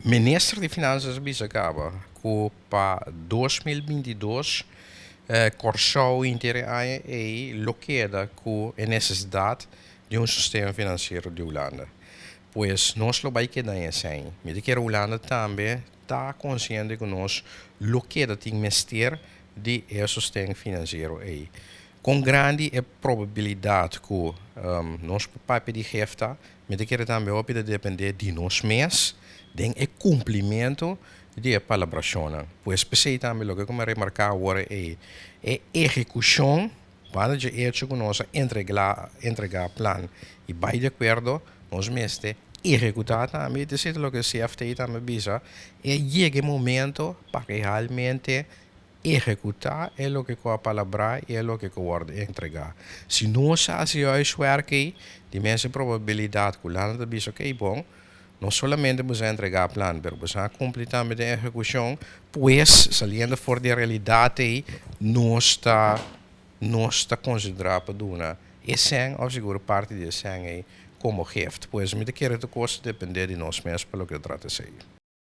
Minister di Finanças bisa kaba ku pa 2022 Kòrsou henter aña ei lo keda ku e nesesidat di un sosten finansiero di Hulanda. Pues nos lo bai keda esei. Mi ta kere Hulanda tambe ta konsiente ku nos lo keda tin mester di e sosten finansiero ei. Kon grandi e probabilidat ku nos por pidi gift ta, mi ta kere tambe hopi ta dependé di nos mes den e kumplimentu di e palabrashonnan. Pues p'esei tambe loke ku mi a remarká awor ei e ehekushon, banda dje echo ku nos a entregá plan i bai di akuerdo, nos mester ehekutá tambe. I ta loke CFT tambe bisa, e yega e momento pa realmente ehekutá e loke ku a palabrá i e loke ku wòrdu entregá. Si nos hasi huiswerk ei, tin mes probabilidat ku Hulanda ta bisa, ok, bon, no solamente bo a entregá plan, pero bo a kumpli tambe den ehekushon, pues, saliendo for di realidat ei, nos ta konsiderá pa duna e sèn, òf sigur parti di e sèn ei, komo gift. Pues, mi ta kere tur kos dependé di nos mes pa loke ta trata esei.